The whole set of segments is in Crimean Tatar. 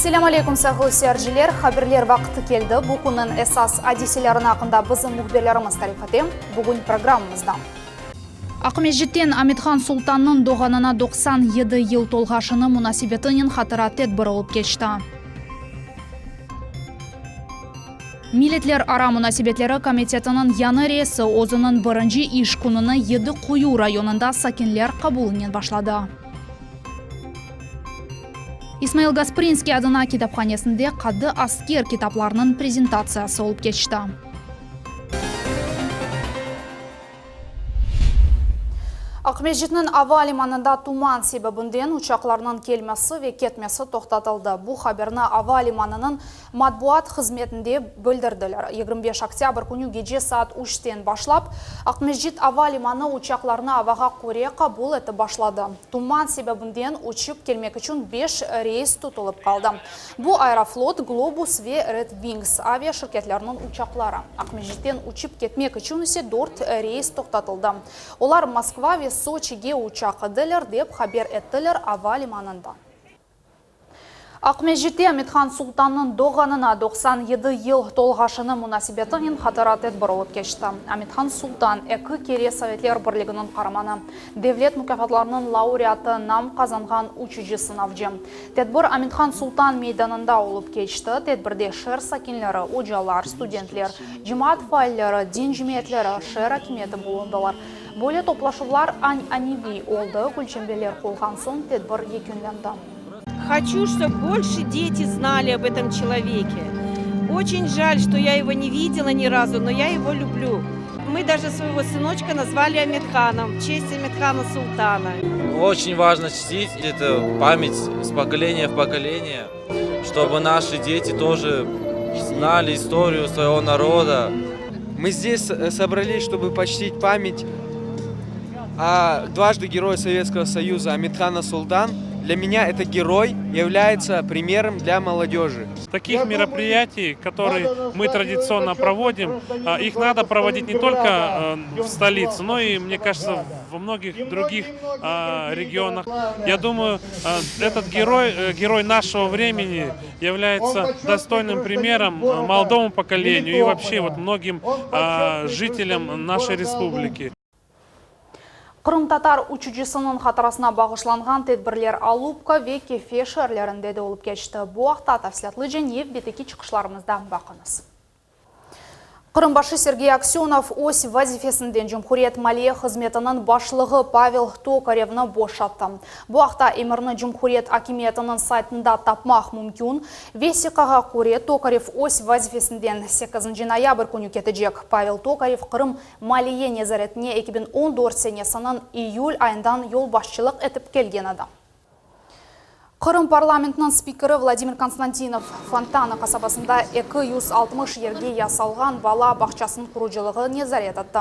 Selâm aleyküm, sayğılı seyirciler! Haberler vaqtı keldi. Bu künniñ esas adiselerini aqqında bizim mühbirlerimiz tarif ete. Bugün programmamızda. Aqmescitten Amethan Sultannıñ doğğanına 97 yıl tolğaşını munasebetinen hatıra tedbiri olıp keçti. Milletlerara munasebetleri komitetiniñ yañı reisi özüniñ birinci iş kününi Yedi Quyu rayonında sakinler qabulınen başladı. İsmail Gasprinskiy adına kitaphanesinde Qadı asker kitaplarınıñ prezentatsiyası olıp keçti. Aqmescitniñ ava limanında tuman sebebinden uçaqlarnıñ kelmesi ve ketmesi toqtatıldı. Bu haberni ava limanınıñ matbuat hızmetinde bildirdiler. 25 oktâbr künü gece saat üçten başlap Aqmescit ava limanı uçaqlarnı avağa köre qabul etip başladı. Tuman sebebinden uçıp kelmek içün beş reys tutulıp qaldı. Bu Aeroflot, Globus ve Red Wings avia şirketleriniñ uçaqları. Aqmescitten uçıp ketmek içün ise dört reys toqtatıldı. Olar Moskva ve Soçige uçaq ediler, dep haber ettiler ava limanında. Aqmescitte Amethan Sultannıñ doğğanına 97 yıl tolğaşını munasebetinen hatıra tedbir olıp keçti. Amethan Sultan, eki kere Sovetler Birliginiñ Qaramanı, Devlet mukâfatlarınıñ laureatı, nam qazanğan uçucı-sınavcı. Tedbir Amethan Sultan meydanında olıp keçti. Tedbirde şeer sakinleri, ocalar, studentler, cemaat faalleri, din cemiyetleri, şeer akimiyeti bulundılar. Böyle toplaşuvlar an'aneviy oldı, gülçemberler qoyulğan soñ tedbir yekünlendi. Hoçu, ştob bolşe deti znali ob etom çeloveke. Oçen jal, şto ya ego ne videla ni razu, no ya ego lüblü. Mı daje svoego sınoçka nazvali Amethanom, v çest Amethana Sultana. Oçen vajno çtit eto pamyat s pokoleniya v pokoleniye, ştobu naşi deti tože znali istoriyu svoego naroda. Мы здесь собрались, чтобы почтить память о дважды Герое Советского Союза Амет-Хана Султан. Для меня это герой является примером для молодежи. Таких мероприятий, которые мы традиционно проводим, их надо проводить не только в столице, но и, мне кажется, во многих других регионах. Я думаю, этот герой, герой нашего времени, является достойным примером молодому поколению и вообще вот многим жителям нашей республики. Qırımtatar uçucısınıñ hatırasına bağışlanğan tedbirler Alupka ve Kefe şeerlerinde de olıp keçti. Bu aqta tafsilâtlıca nevbetteki çıqışlarımızda baqıñız. Qırım başı Sergey Aksönov öz vazifesinden Cumhuriyet maliye hızmetiniñ başlığı Pavel Tokarevni boşattı. Bu aqta emirni cumhuriyet akimiyetiniñ saytında tapmaq mümkün. Vesiqağa köre, Tokarev öz vazifesinden sekizinci noyabr künü ketecek. Pavel Tokarev Qırım maliye nezaretine 2014 senesiniñ iyül ayından yolbaşçılıq etip kelgen edi. Qırım parlamentiniñ spikeri Vladimir Konstantinov, Fontanı qasabasında 260 yerge yasalğan bala bağçasınıñ qurucılığı nezaret etti.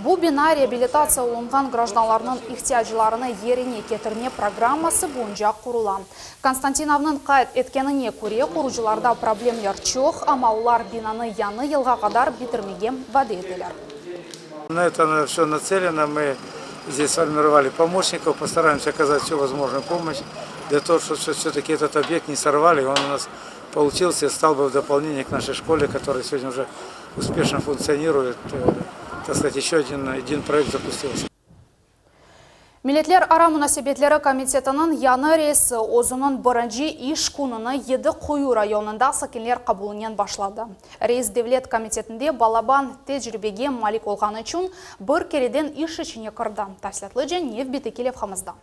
Bu bina reabilitatsiya olunğan grajdanlarnıñ ihtiyaclarını yerine ketirme programması boyunca qurula. Konstantinovnıñ qayd etkenine köre, qurucılarda problemler çoq, amma olar binanı yañı yılğa qadar bitirmege vade eteler. На это все нацелено. Мы здесь сформировали помощников, постараемся оказать всю возможную помощь для того, чтобы все-таки этот объект не сорвали, он у нас получился, стал бы в дополнение к нашей школе, которая сегодня уже успешно функционирует. Так сказать, еще один, один проект запустился. Milletlerara munasebetleri komitetiniñ yañı reisi özüniñ birinci iş kününi Yedi Quyu rayonında sakinler qabulınen başladı. Reis devlet komitetinde balaban tecribege malik olğanı içün bir kereden iş içine kirdi. Tafsilâtlıca nevbetteki levhamızda.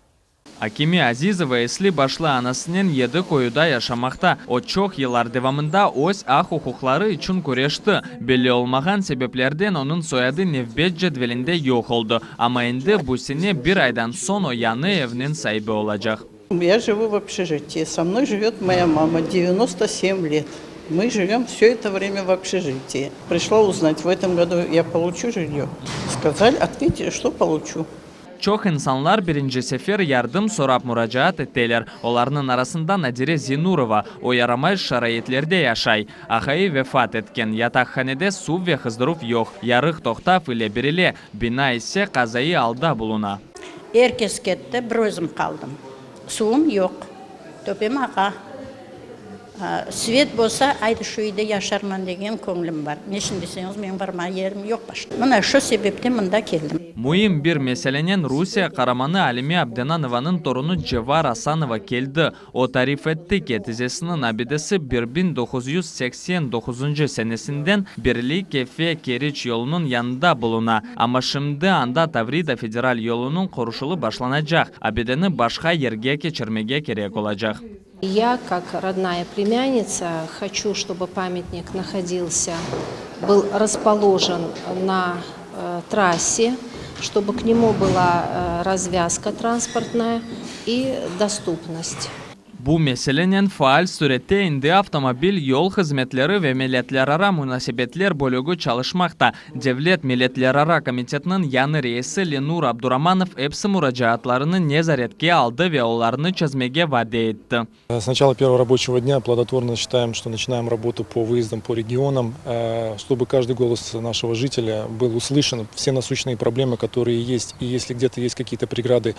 Akime Azizova esli-başlı anasınen Yedi Quyuda yaşamaqta. O, çoq yıllar devamında öz aq-uquqları içün küreşti. Belli olmağan sebeplerden onıñ soyadı nevbet cedvelinde yoq oldı. Amma endi bu sene bir aydan soñ o yañı evniñ saibi olacaq. Я живу в общежитии. Со мной живет моя мама, 97 лет. Мы живем все это время в общежитии. Пришла узнать, в этом году я получу жилье. Сказали, ответили, что получу. Çoq insanlar birinci sefer yardım sorap muracaat eteler. Olarnıñ arasında Nadire Zinurova. O yaramay şaraitlerde yaşay. Aqayı vefat etken. Yataqhanede suv ve qızdıruv yoq. Yarıq toqtav ile berile, bina ise qazaiy alda buluna. Er kes ketti, bir özüm qaldım. Suvum yoq. Töpem aqa. Svet bolsa, aydı şu üyde yaşarman degen köñlüm bar. Neçün deseñiz, menim barmağa yerim yoq başqa. Mına şu sebepten mında keldim. Müim bir meselenen Rusiye qaramanı Alime Abdenanovanıñ torunı Cevar Asanova keldi. O tarif etti ki, tizesiniñ abidesi 1989 senesinden berli Kefe-Keriç yolunıñ yanında buluna, amma şimdi anda Tavrida federal yolunıñ quruşılı başlanacaq, abideni başqa yerge keçirmege kerek olacaq. Я, как родная племянница, хочу, чтобы памятник находился, был расположен на трассе, чтобы к нему была развязка транспортная и доступность. Bu meselenen faal sürette endi avtomobil yol hızmetleri ve milletlerara munasebetler bölügi çalışmaqta. Devlet milletlerara komitetiniñ yañı reisi Lenur Abduramanov epsi muracaatlarını nezaretke aldı ve olarnı çezmege vade etti. С начала первого рабочего дня плодотворно считаем, что начинаем работу по выездам по регионам, чтобы каждый голос нашего жителя был услышан, все насущные проблемы, которые есть, и если где-то есть какие-то преграды,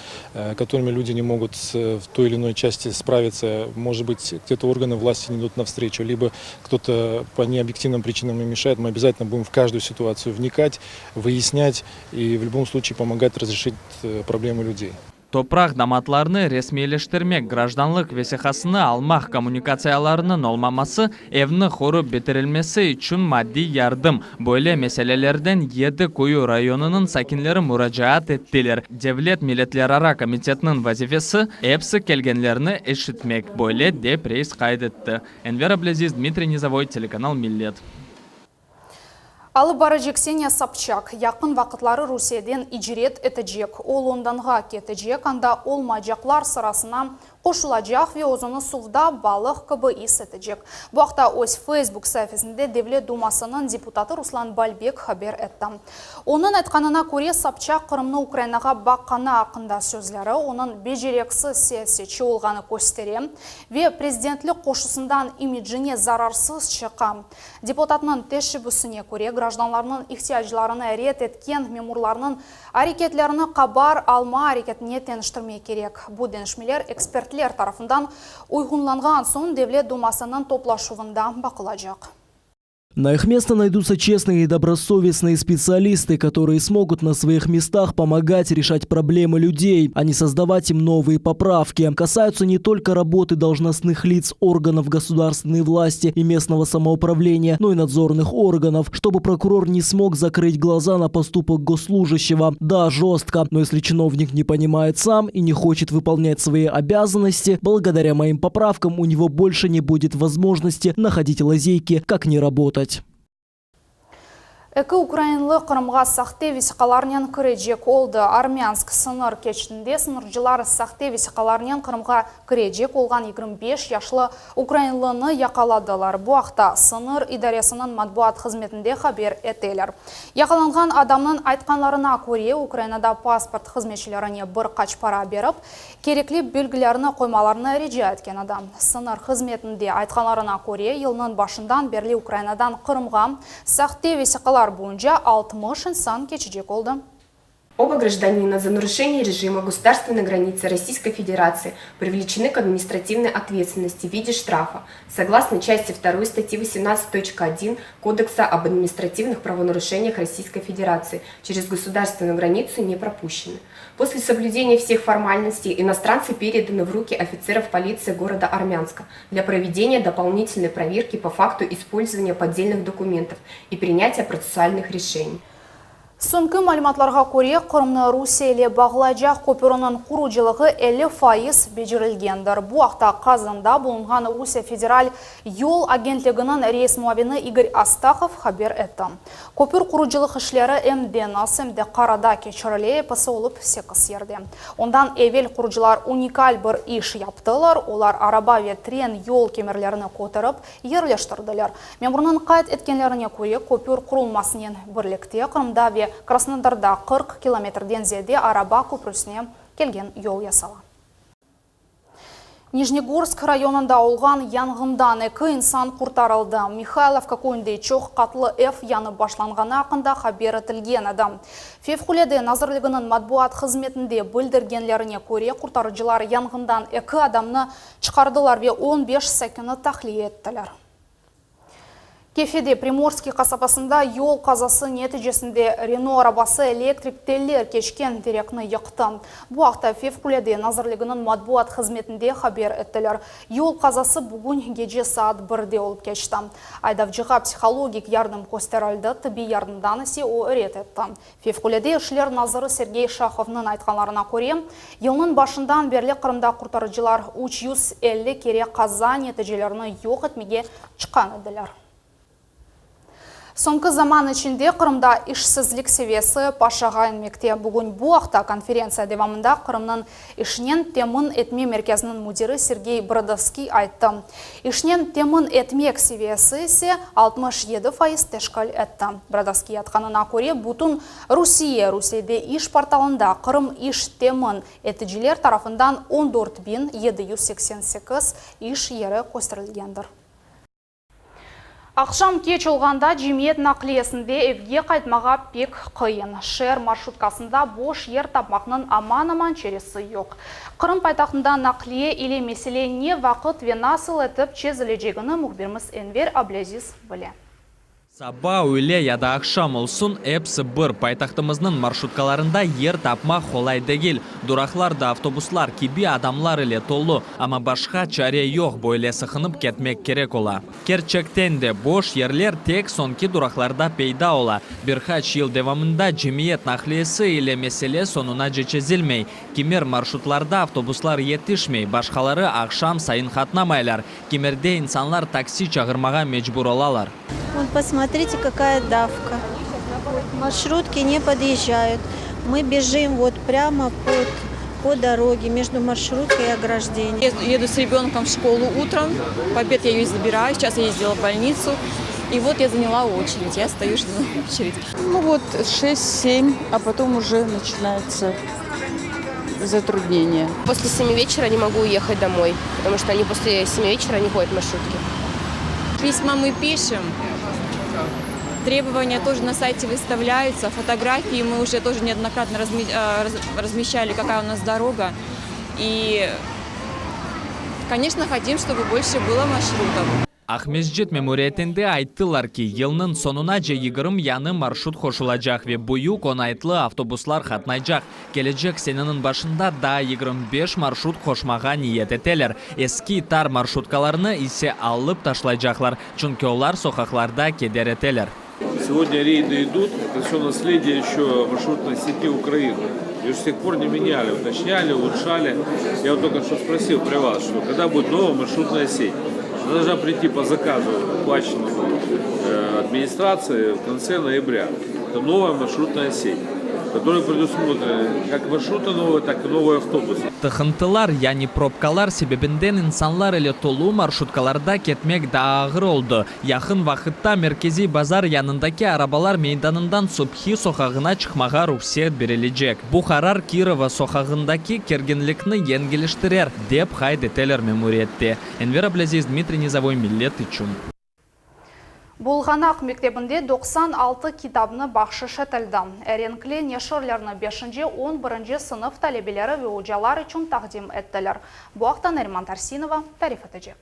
которыми люди не могут в той или иной части справиться, может быть, где-то органы власти не идут навстречу, либо кто-то по необъективным причинам им мешает, мы обязательно будем в каждую ситуацию вникать, выяснять и в любом случае помогать разрешить проблемы людей. Topraq damatlarını resmiyleştirmek, grajdanlıq vesiqasını almaq, kommunikatsiyalarınıñ olmaması, evni qurıp bitirilmesi içün maddiy yardım. Böyle meselelerden Yedi Quyu rayonınıñ sakinleri muracaat ettiler. Devlet milletlerara komitetiniñ vazifesi, epsi kelgenlerni eşitmek, böyle dep reis qayd etti. Enver Ablâziz, Dmitriy Nizovoy, telekanal Millet. Alıp barıcı Kseniya Sobçak yaqın vaqıtları Rusiyeden icret etecek. O, Londonğa ketecek, anda olmaycaqlar sırasına qoşulacaq ve özüni suvda balıq kibi is etecek. Bu aqta öz Feysbuk saifesinde Devlet dumasınıñ deputatı Ruslan Balbek haber etti. Onıñ aytqanına köre, Sobçak Qırımnı Ukrainağa baqqanı aqqında sözleri onıñ becereksiz siyasetçi olğanı köstere ve prezidentlik qoşusından imicine zararsız çıqa. Deputatnıñ teşebbüsine köre, grajdanlarnıñ ihtiyaclarını red etken memurlarnıñ areketlerini qabar alma areketine teñiştirmek kerek. Bu deñişmeler ekspertler tarafından uyğunlanğan soñ Devlet dumasınıñ toplaşuvında baqılacaq. На их место найдутся честные и добросовестные специалисты, которые смогут на своих местах помогать решать проблемы людей, а не создавать им новые поправки. Касаются не только работы должностных лиц органов государственной власти и местного самоуправления, но и надзорных органов, чтобы прокурор не смог закрыть глаза на поступок госслужащего. Да, жестко, но если чиновник не понимает сам и не хочет выполнять свои обязанности, благодаря моим поправкам у него больше не будет возможности находить лазейки, как не работать. Eki ukrainlı Qırımğa sahte vesiqalarnen kirecek oldı. Armânsk sıñır keçitinde sıñırcılar sahte vesiqalarnen Qırımğa kirecek olğan 25 yaşlı ukrainlını yaqaladılar. Bu aqta sıñır idaresiniñ matbuat hızmetinde haber eteler. Yaqalanğan adamnıñ aytqanlarına köre, Ukrainada pasport hızmetçilerine bir qaç para berip, kerekli belgilerni qoymalarını rica etken edi. Sıñır hızmetinde aytqanlarına köre, yılnıñ başından berli Ukrainadan Qırımğa sahte vesiqalar boyunca 60 insan keçecek oldı. Оба гражданина за нарушение режима государственной границы Российской Федерации привлечены к административной ответственности в виде штрафа согласно части 2 статьи 18.1 Кодекса об административных правонарушениях Российской Федерации через государственную границу не пропущены. После соблюдения всех формальностей иностранцы переданы в руки офицеров полиции города Армянска для проведения дополнительной проверки по факту использования поддельных документов и принятия процессуальных решений. Soñki malümatlarğa köre, Qırımnı Rusiye ile bağlaycaq köpürniñ qurucılığı 50% becerilgendir. Bu aqta Qazanda bulunğan Rusiye Federal yol agentliginiñ reis muavini İgor Astahov haber etti. Köpür qurucılıq işleri em deñiz, em de qarada keçirile, episi olıp 8 yerde. Ondan evel qurucılar unikal bir iş yaptılar, olar araba ve tren yol kemerlerini köterip yerleştirdiler. Memurnıñ qayd etkenlerine köre, köpür qurulmasınen birlikte Qırımda ve Krasnodarda 40 kilometrden ziyade araba köprüsine kelgen yol yasala. Nijnegorsk rayonında olğan yanğından eki insan qurtarıldı. Mihaylovka köyünde çoq qatlı ev yanıp başlanğanı aqqında haber etilgen edi. Fevqulâde nazirliginiñ matbuat hızmetinde bildirgenlerine köre, qurtarıcılar yanğından eki adamnı çıqardılar ve 15 sakinni tahliye ettiler. Kefede Primorskiy qasabasında yol qazası neticesinde Reno arabası elektrik teller keçken terekni yıqtı. Bu aqta Fevqulâde nazirliginiñ matbuat hızmetinde haber ettiler. Yol qazası bugün gece saat birde olıp keçti. Aydavcığa psihologik yardım kösterildi, tıbbiy yardımdan ise o red etti. Fevqulâde işler naziri Sergey Şahovnıñ aytqanlarına köre, yılnıñ başından berli Qırımda qurtarıcılar 350 kere qaza neticelerini yoq etmege çıqqan ediler. Soñki zaman içinde Qırımda işsizlik seviyesi aşağı enmekte. Bugün bu aqta konferentsiya devamında Qırımnıñ işnen temin etme merkeziniñ müdiri Sergey Brodovskiy ayttı. İşnen temin etmek seviyesi ise 67% teşkil etti. Brodovskiy aytqanına köre, bütün Rusiye, Rusiyede iş portalında Qırım iş temin eticiler tarafından 14 788 iş yeri kösterilgendir. Aqşam keç olğanda cemiyet naqliyesinde evge qaytmağa pek qıyın. Şeer marşrutkasında boş yer tapmaqnıñ aman-aman çaresi yoq. Qırım paytahtında naqliye ile mesele ne vaqıt ve nasıl etip çezilecegini mühbirimiz Enver Ablâziz bile. Saba, üyle ya da aqşam olsun, episi bir paytahtımıznıñ marşrutkalarında yer tapmaq qolay degil. Duraqlar da avtobuslar kibi adamlar ile tolu, amma başqa çare yoq, böyle sıqınıp ketmek kerek ola. Kerçekten de boş yerler tek soñki duraqlarda peyda ola. Bir qaç yıl devamında cemiyet naqliyesi ile mesele soñunace çezilmey. Kimer marşrutlarda avtobuslar yetişmey, başqaları aqşam sayın qatnamaylar. Kimerde insanlar taksi çağırmağa mecbur olalar. Вот посмотрите, какая давка. Маршрутки не подъезжают. Мы бежим вот прямо под, по дороге между маршруткой и ограждением. Еду с ребенком в школу утром, в обед я ее забираю, сейчас я ездила в больницу. И вот я заняла очередь, я стою, жду очередь. Ну вот 6-7, а потом уже начинается затруднение. После 7 вечера не могу уехать домой, потому что они после 7 вечера не ходят маршрутки. Письма мы пишем, требования тоже на сайте выставляются, фотографии мы уже тоже неоднократно размещали, какая у нас дорога. И, конечно, хотим, чтобы больше было маршрутов. Aqmescit memuriyetinde ayttılar ki, yılnıñ soñunace 20 yañı marşrut qoşulacaq ve büyük oñaytlı avtobuslar qatnaycaq. Kelecek seneniñ başında daa 25 marşrut qoşmağa niyet eteler. Eski tar marşrutkalarnı ise alıp taşlaycaqlar, çünki olar soqaqlarda keder eteler. Сегодня рейды идут, это все наследие еще маршрутной сети Украины. Ее с тех пор не меняли, уточняли, улучшали. Я вот только что спросил при вас, что когда будет новая маршрутная сеть. Она должна прийти по заказу, оплаченному администрации в конце ноября. Это новая маршрутная сеть, которая предусмотрены как маршруты новые, так и новые автобусы. Tıqıntılar, yani probkalar sebebinden insanlar ile tolu marşrutkalarda ketmek daa ağır oldı. Yaqın vaqıtta Merkeziy bazar yanındaki arabalar meydanından Subhi soqağına çıqmağa ruhset berilecek. Bu qarar Kirova soqağındaki kerginlikni yengilleştirer, dep qayd eteler memuriyette. Enver Ablâziz, Dmitriy Nizavoy, Millet içün. Bulğanaq mektebinde 96 kitabnı bahşış etildi. Renkli neşirlerni 5-11 sınıf talebeleri ve ocalar içün taqdim ettiler. Bu aqta Nariman Tarsinova tarif etecek.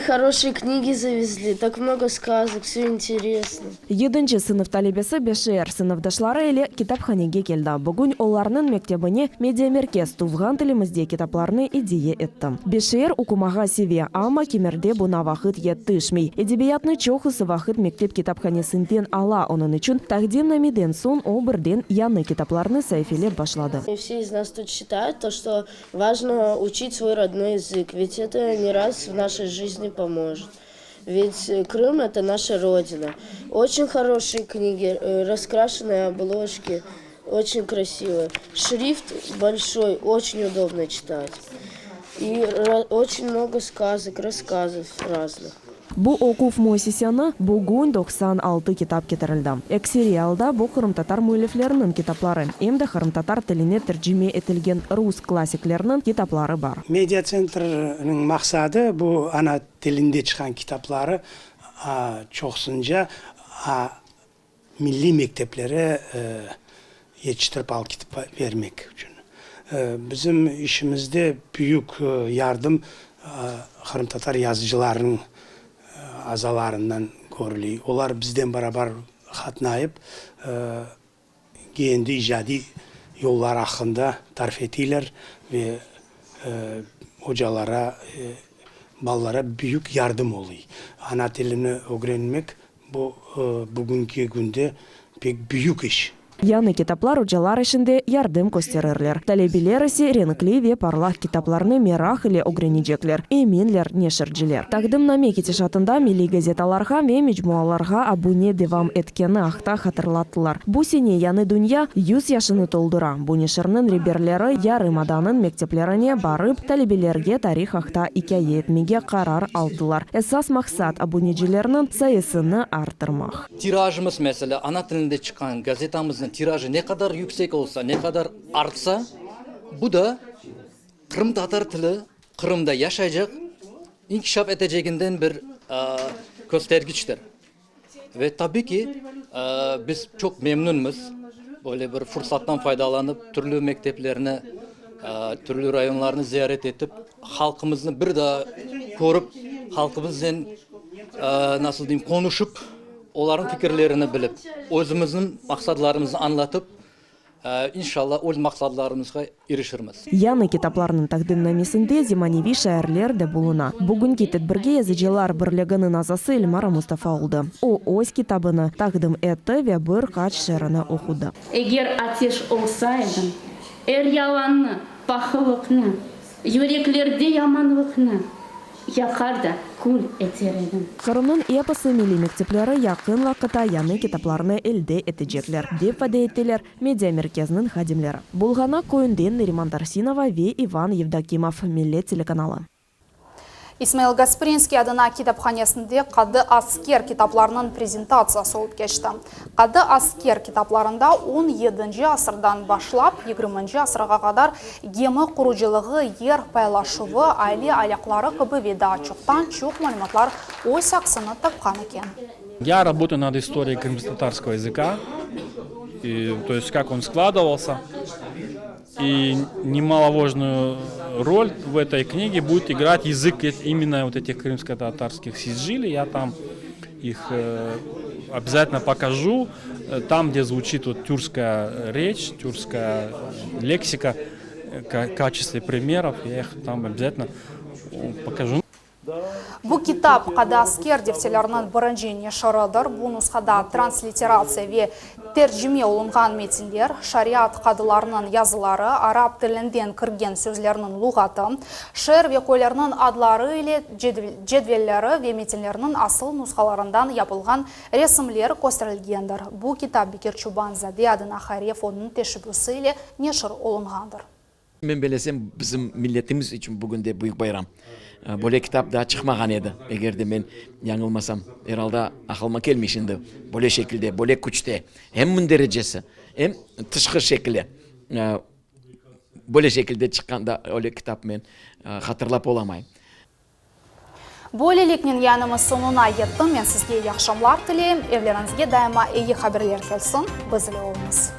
Хорошие книги завезли, так много сказок, все интересно. Yedinci sınıf talebesi Beşer sınıfdaşları ile kitaphanege keldi. Bugün olarnıñ mektebine mediamerkez tuvğan tilimizde kitaplarnı ediye etti. Beşer oqumağa seve, amma kimerde buña vaqıt yetişmey. Edebiyatnı çoqusı vaqıt mektep kitaphanesinden ala. Onıñ içün taqdimnameden soñ o birden yañı kitaplarnı saifelep başladı. И все из нас тут считают, то, что важно учить свой родной язык, ведь это не раз в нашей жизни поможет. Ведь Крым – это наша родина. Очень хорошие книги, раскрашенные обложки, очень красивые. Шрифт большой, очень удобно читать. И очень много сказок, рассказов разных. Bu oquv müessiseni bugün 96 kitap ketirildi. Ekseriy alda bu qırımtatar müellifleriniñ kitapları, em de qırımtatar tiline tercime etilgen rus klassikleriniñ kitapları bar. Mediatsentrniñ maqsadı, bu ana tilinde çıqqan kitapları çoqsunca milliy mekteplere yetiştirip alıp ketip bermek içün. Bizim işimizde büyük yardım qırımtatar yazıcılarınıñ azalarından körüli. Olar bizden beraber qatnayıp, kendi icadiy yolları aqqında tarif eteyler ve ocalara, balalara büyük yardım oluy. Ana tilini ögrenmek Bu, bugünki künde pek büyük iş. Yañı kitaplar ocalar işinde yardım kösterirler. Talebeler ise renkli ve parlaq kitaplarnı meraq ile ögrenecekler, eminler neşirciler. Taqdimname ketişatında milliy gazetalarğa ve mecmualarğa abune devam etkeni aqta hatırlattılar. Bu sene Yañı dünya yüz yaşını toldura. Bu neşirniñ reberleri yarımadanıñ mekteplerine barıp, talebelerge tarih aqta ikâye etmege qarar aldılar. Esas maqsat, abunecilerniñ sayısını arttırmaq. Tirajımız, meselâ, ana tilinde çıqqan gazetamıznıñ tirajı ne qadar yüksek olsa, ne qadar artsa, bu da qırımtatar tili Qırımda yaşaycaq, inkişaf eteceginden bir köstergiçtir. Ve tabiy ki, biz çoq memnünmiz, böyle bir fursattan faydalanıp, türlü mekteplerni, türlü rayonlarnı ziyaret etip, halqımıznı bir daa körip, halqımıznen, nasıl deyim, qonuşıp, olarnıñ fikirlerini bilip, özümizniñ maqsadlarımıznı añlatıp, İnşalla, öz maqsadlarımızğa irişirmiz. Yañı kitaplarnıñ taqdimnamesinde zemaneviy şairler de buluna. Bugünki tedbirge Yazıcılar birliginiñ azası Elmara Mustafa oldı. O, öz kitabını taqdim etti ve bir qaç şiirini oqudı. Eger ateş olsaydım, er yalannı, pahıllıqnı, yüreklerde yamanlıqnı yaqar da kül eter edim. Qırımnıñ episi milliy mektepleri yaqın vaqıtta yañı kitaplarnı elde etecekler, dep vade ettiler mediamerkezniñ hadimleri. Bulğanaq köyünden Neriman Tarsinova ve İvan Yevdokimov, Millet telekanalı. İsmail Gasprinskiy adına kitaphanesinde Qadı asker kitaplarınıñ prezentatsiyası olıp keçti. Qadı asker kitaplarında on yedinci asırdan başlap yigirminci asırğa qadar gemi qurucılığı, yer paylaşuvı, aile alâqları kibi ve daa çoqtan-çoq malümatlar öz aksini tapqan eken. Я работаю над историей крымскотатарского языка, и, то есть как он складывался. И немаловажную роль в этой книге будет играть язык именно вот этих крымско-татарских сиджили. Я там их обязательно покажу. Там, где звучит вот тюркская речь, тюркская лексика, в качестве примеров, я их там обязательно покажу. Bu kitap Qadı asker defterleriniñ birinci neşiridir. Bu nushada transliteratsiya ve tercime olunğan metinler, şariat qadılarınıñ yazıları, arap tilinden kirgen sözlerniñ luğatı, şeer ve köylerniñ adları ile cedvelleri ve metinlerniñ asıl nushalarından yapılğan resimler kösterilgendir. Bu kitap Bekir Çoban-zade adına hayriye fondunıñ teşebbüsi ile neşir olunğandır. Men belesem, bizim milletimiz içün bugün de büyük bayram. Böyle kitap daa çıqmağan edi, eger de men yañılmasam, er alda aqılıma kelmey şimdi, böyle şekilde, böyle küçte, em mündericesi, em tışqı şekili böyle şekilde çıqqan da öyle kitap men hatırlap olamayım. Böyleliknen yayınımız soñuna yetti. Men sizge iyi aqşamlar tileyim. Evleriñizge daima eyi haberler kelsin. Biz ile oluñız.